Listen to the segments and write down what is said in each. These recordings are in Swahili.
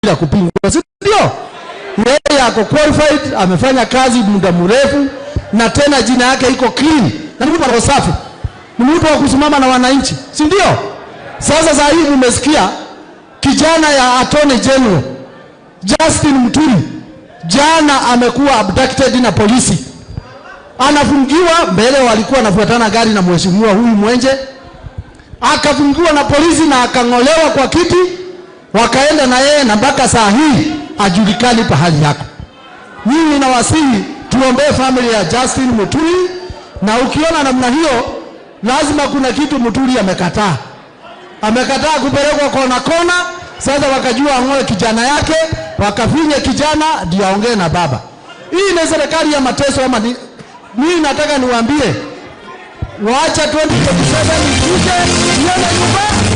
bila kupingwa, si ndio? Yeye ako qualified, amefanya kazi muda mrefu, na tena jina yake iko clean, na ni mtu safi, ni mtu wa kusimama na wananchi, si ndio? Sasa saa hii mmesikia kijana ya Attorney General Justin Muturi jana amekuwa abducted na polisi, anafungiwa mbele. Walikuwa wanafuatana gari na mheshimiwa huyu Mwenje, akafungiwa na polisi na akang'olewa kwa kiti, wakaenda na yeye, na mpaka saa hii ajulikani pahali yako. Mimi nawasihi tuombee familia ya Justin Muturi, na ukiona namna hiyo, lazima kuna kitu Muturi amekataa. Amekataa kupelekwa kona kona. Sasa wakajua ang'oe kijana yake, wakafinye kijana ndio aongee na baba. Hii ni serikali ya mateso ama ni? Mimi nataka niwaambie, waacha 2027 ikuje iende nyumbani.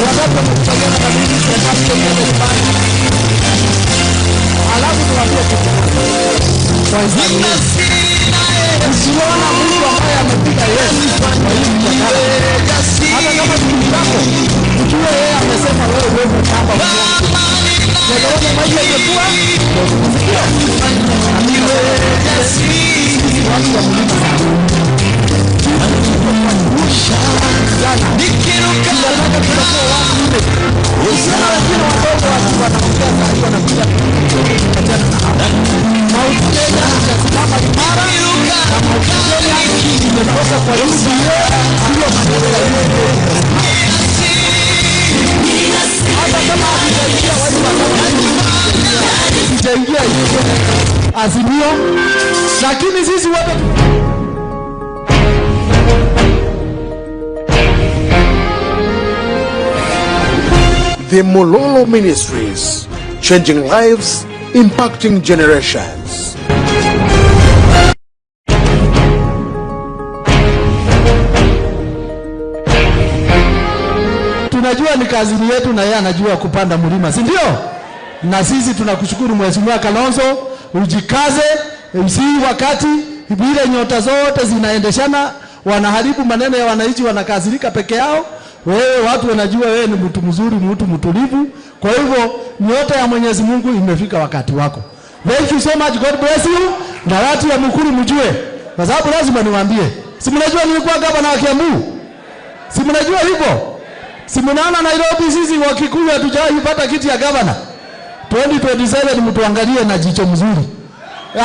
Wakati wamekubaliana na mimi, serikali iende nyumbani. Alafu tuwaambie kitu. Usiona mtu ambaye amepiga Yesu kwa hii mjadala, hata kama ni ndugu yako, ujue yeye amesema wewe wewe kama ndio maisha imekuwa ndio. Watu wa mlima tunataka tutakuwa watu ule. Usiona wengine wadogo watu wanaongea saa hii wanakuja kuachana na hao. Mount Kenya itasimama imara, na Mount Kenya imetoka kwa UDA, sio maneno ya UDA. Hata kama hatujaingia watu hatujaingia Azimio, lakini sisi wote The Mulolo Ministries, changing lives, impacting generations. Tunajua ni kazi yetu na yeye anajua kupanda mlima, si ndio? Na sisi tunakushukuru Mheshimiwa Kalonzo, ujikaze, usi wakati vile nyota zote zinaendeshana, wanaharibu maneno ya wananchi, wanakasirika peke yao. Wewe watu wanajua wewe ni mtu mzuri, mtu mtulivu. Kwa hivyo nyota ya Mwenyezi Mungu imefika wakati wako. Thank you so much, God bless you. Na watu wa Mukuru mjue, kwa sababu lazima niwaambie. Si mnajua nilikuwa gavana wa Kiambu? Si mnajua hivyo? Si mnaona Nairobi sisi wa Kikuyu hatujawahi kupata kiti ya gavana? 2027 mtuangalie na jicho mzuri.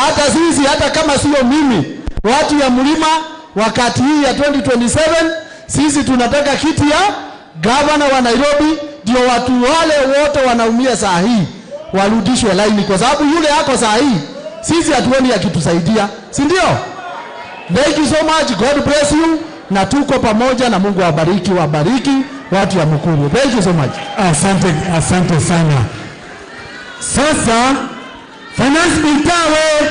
Hata sisi, hata kama sio mimi, watu ya mlima wakati hii ya 2027 sisi tunataka kiti ya gavana wa Nairobi, ndio watu wale wote wanaumia saa hii warudishwe laini, kwa sababu yule yako saa hii sisi hatuoni akitusaidia, si ndio? Thank you so much, God bless you, na tuko pamoja na Mungu awabariki, wabariki watu ya Mukuru. Thank you so much. Asante, asante sana. Sasa Finance Bill Tawe.